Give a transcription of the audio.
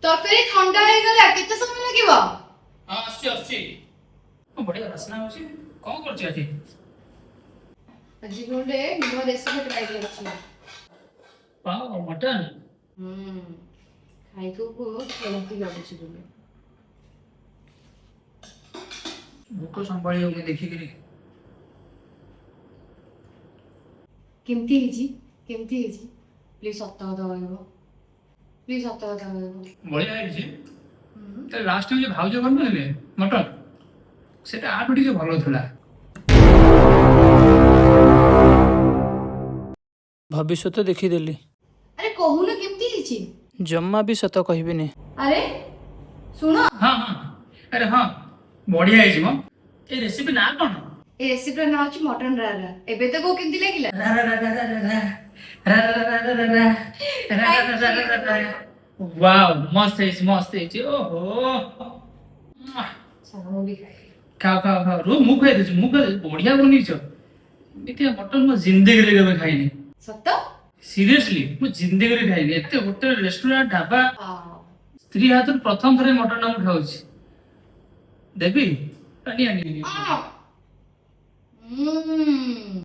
ତରକାରୀ ଥଣ୍ଡା ହେଇଗଲା, କେତେ ସମୟ ଲାଗିବ? ହଁ, ଆସୁଛି ଆସୁଛି। ବଢିଆ ବାସ୍ନା ହଉଛି। କଣ କରୁଛୁ ଆଜି? ଆଜି ଗୋଟେ ନୂଆ ରେସିପି ଟ୍ରାଏ କରିଛି। Wow, mutton! ହୁଁ, ଖାଇକୁ ବହୁତ କେମିତି ଲାଗୁଛି ବୋଲି। ଭୋକ ସମ୍ଭାଳି ହଉନି ଦେଖିକିରି। କେମିତି ହେଇଛି? କେମିତି ହେଇଛି? ପ୍ଲିଜ ସତ କଥା କହିବ, ପ୍ଲିଜ ସତ କଥା କହିବ। ବଢିଆ ହେଇଛି। ଲାଷ୍ଟ ଟାଇମ୍ ଯୋଉ ଭାଉଜ କରିନଥିଲେ ମଟନ, ସେଟା ଆଠୁ ଟିକେ ଭଲ ଥିଲା। ଭବିଷ୍ୟତ ଦେଖିଦେଲି। ଆରେ, କହୁନ କେମିତି ହେଇଛି? ଜମା ବି ସତ କହିବିନି। ଆରେ ଶୁଣ। ହଁ, ଆରେ ହଁ, ବଢିଆ ହେଇଛି ମ। ଏ ରେସିପି ନାଁ କଣ? ଏ ରେସିପିର ନାଁ ହଉଛି ମଟନ ରାରା। ଏବେ ତ କହୁ, କେମିତି ଲାଗିଲା? ରା ରା ରା ରା ରା ରା ରା ରା ରା ରା ରା ରା ରା ରା ରା ରା ରା ରା। ୱାଓ, ମସ୍ତ ହେଇଛି, ମସ୍ତ ହେଇଛି। ଓହୋ! ମୁଁ ବି ଖାଇବି। ଖାଅ ଖାଅ ଖାଅ। ରୁ, ମୁଁ ଖୁଆଇ ଦଉଛି, ମୁଁ ଖୁଆଇ ଦଉଛି। ବଢିଆ ବନେଇଛ। ଏମିତିଆ ମଟନ ମୋ ଜିନ୍ଦଗିରେ କେବେ ଖାଇନି। ସତ? ସିରିୟସଲି, ମୁଁ ଜିନ୍ଦଗିରେ ଖାଇନି। ଏତେ ହୋଟେଲ, ରେଷ୍ଟୁରାଣ୍ଟ, ଢାବା, ସ୍ତ୍ରୀ ହାତରୁ ପ୍ରଥମ ଥର ମଟନ ମୁଁ ଖାଉଛି। ଦେବି? ନିଅ ନିଅ ନିଅ। ହୁଁ।